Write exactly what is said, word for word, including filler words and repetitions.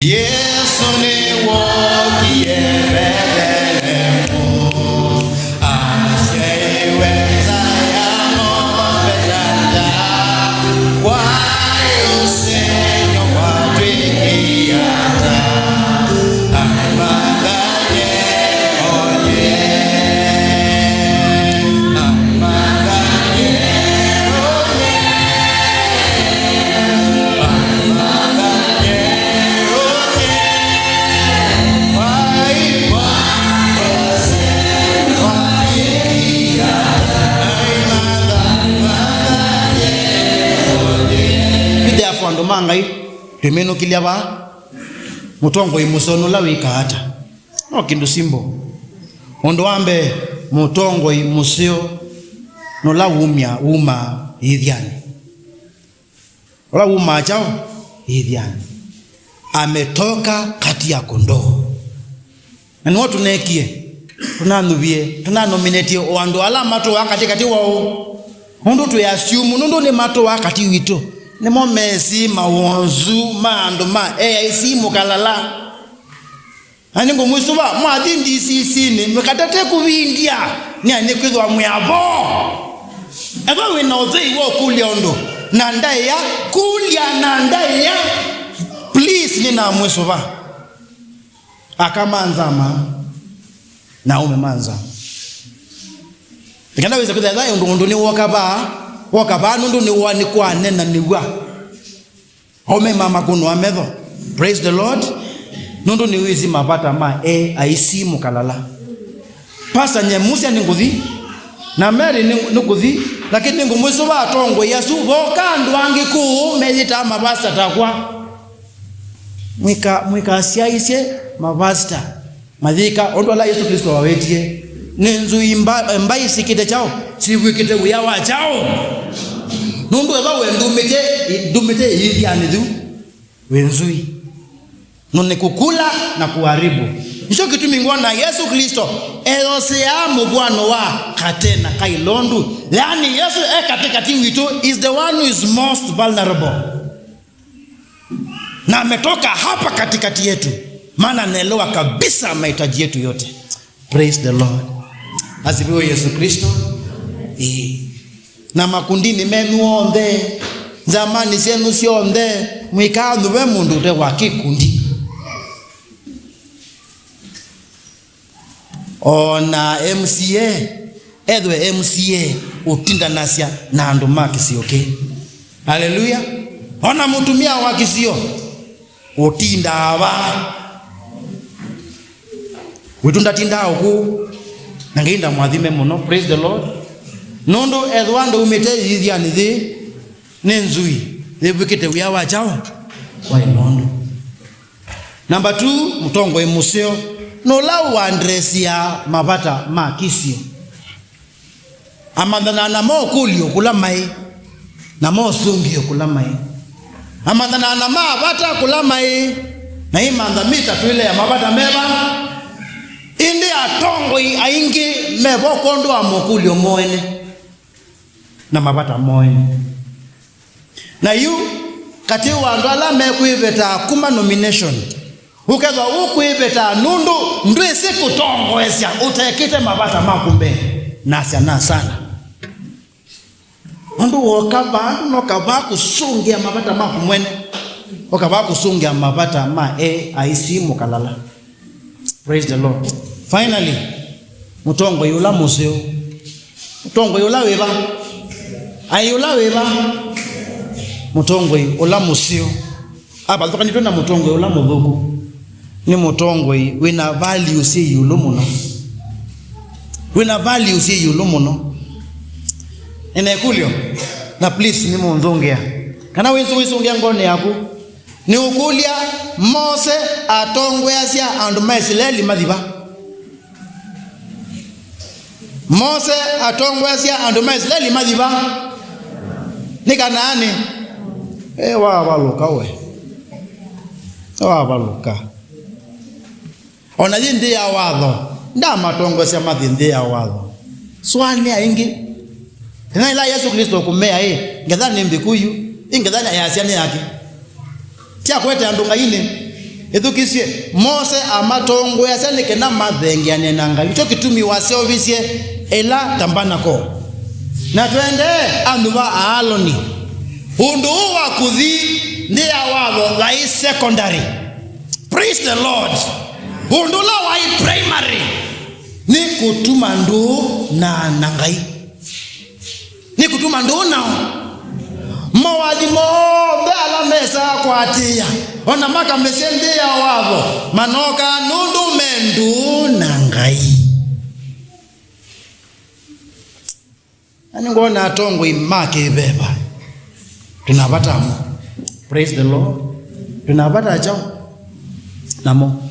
Yesũ nĩwookie Vethelemu, asyaiwe nza ya ng'ombe tata, kwaĩ ũsengy'o watw'ĩkĩie ata, aimantha yeonye, aimantha yeonye. Therefore, andũ ma Ngai, twĩminũkĩlya vaa, mũtongoi mũseo nũla wĩkaa ata? No kĩndũ simple. Ũndũ wa mbee, mũtongoi mũseo nũla wumya, wumaa ĩĩthyanĩ. Ũla wumaa kyaũ? Ĩĩthyanĩ. Ametoka kati ya kondoo. Na nĩw'o tũneekie, tũnanyuvie, tũnanominĩtie o andũ ala matũaa katĩkatĩ wa ũũ. Nũndũ twĩ asyumu, nũndũ nĩmatũaa katĩ witũ. Nĩmo mesĩ mawonzu ma andũ ma A I C mũkalala. Na nĩngũmwĩsũva, mwathi D C C-nĩ, mũikatate kũvindya, nĩ nĩkwĩthĩwa mwĩ avo. Ethĩwa wĩ na ũthei wa ũkũlya ũndũ na ndaĩa, kũlya na ndaĩa. Please, nĩnamwĩsũva. Aka ma nzama na aũme ma nzama. Nĩ kana wĩse kwĩthĩa ũndũ, ũndũ nĩwoka vaa, woka vaa nũndũ nĩwa-, nĩkwanenanĩw'a. Aũme ma makũnũa metho. Praise the Lord. Nũndũ nĩwĩsĩ mavata ma A I C mũkalala. Pastor Nyemusya nĩngũthi, na Mary nĩ-, nĩkũthi, lakini nĩngũmwĩsũva atongoi asu, voka andũ angĩ kũũ meyĩtaa mavasta takwa. Mwĩka-, mwĩkasyaisye mavasta. Mayĩka ũndũ ala Yesũ Klĩsto wawetie. Nĩ nzui mba-, mbai syĩkĩte kyaũ? Syĩvw'ĩkĩte wĩa wa kyaũ? Nũndũ ethĩwa we ndumĩte, ndumĩte ĩĩthyanĩ yĩu, wĩ nzui. No nĩ kũkula na kuharibu. Nĩkyo kĩtumi ngwona Yesũ Klĩsto eyoseaa mũvw'ano wa katena ka ilondu. Yaani, Yesũ e katĩkatĩ witũ is the one who is most vulnerable. Na ametoka hapa katikati yetu, maana anaelewa kabisa mahitaji yetu yote. Praise the Lord. Asifiwe Yesu Kristo. Ĩĩ. Na makundini menyu onthe, nzamani syenyu syonthe, mwĩkaa nthũ ve mũndũ ũte wa kĩkundi. O na M C A, ethwe M C A ũtindanasya na andũ ma kĩsio kĩĩ. Haleluya! O na mũtumĩa wa kĩsio ũtindaa vaa. Witũ ndatindaa ũkũ. Na Ngai ndamwathime mũno. Praise the Lord. Nũndũ ethwa ndaumĩte ĩĩthyanĩ yĩĩ, nĩ nzui yĩvw'ĩkĩte wĩa wa kyaũ? Wa ĩlondu. Number two, mũtongoi mũseo nũla ũandresyaa mavata ma kĩsio. Amanthanaa na mokũlyo kũla maĩ, na mosũngĩo kũla maĩ. Amanthanaa na ma vata kũla maĩ, na imantha mĩtatwĩle ya mavata meva. Ĩndĩ atongoi aingĩ mevo kwondũ wa mokũlyo moo ene na mavata moo ene. Na yu, katĩ wa andũ ala mekwĩvetaa kuma nomination, ũkethwa ũkwĩvetaa nũndũ ndwĩsĩ kũtongoesya ũtekĩte mavata maku mbee, nasya na sana. Nũndũ woka vaa, ndũnoka vaa kũsũngĩa mavata maku mwene, woka vaa kũsũngĩa mavata ma A I C mũkalala. Praise the Lord. Finally, mũtongoi ũla mũseo. Mũtongoi ũla wĩva? Ai, ũla wĩva? Mũtongoi ũla mũseo. Avathũkanĩtwe na mũtongoi ũla mũthũku. Nĩ mũtongoi wĩna value syĩ ĩũlũ mũno. Wĩna value syĩ ĩũlũ mũno. Ena ĩkũlyo, na please nĩmũnzũngĩa. Kana wĩsũ wĩsũngĩa ngoonĩ yaku. Nĩũkũlya, Mose atongoeasya andũ ma Isilaeli mathi va? Mose atongoeasya andũ ma Isilaeli mathi va? Nĩ Kanaanĩ? E, wavalũka we. E, wavalũka. O na yĩ nthĩ ya watho, ndamatongoesya mathi nthĩ ya watho. Sũanĩa ĩngĩ. Ĩna ĩla Yesũ Klĩsto ũkũmea ĩ, ngetha nĩ mbĩkũ yu, ĩ ngetha yasya nĩ yake. Ti akwete andũ Ngainĩ. Ĩthukĩsye, Mose amatongoeasya nĩ kenda mathengeane na Ngai. Nĩkyo kĩtumi waseũvisye ĩla tambanako. Na twendee anyuva a Aloni. Ũndũ ũũ wa kũthi nthĩ ya watho waĩ secondary. Praise the Lord. Ũndũ ũla waĩ primary nĩ kũtuma ndũũ na, na Ngai. Nĩ kũtuma ndũũ nao. Mawathi monthe ala mesaa kũatĩĩa, o na makambĩsya nthĩ ya watho, manokaa nũndũ me ndũũ na Ngai. Na nĩngwona atongoi ma kĩveva. Tũnavata mo. Praise the Lord. Tũnavata kyaũ namo.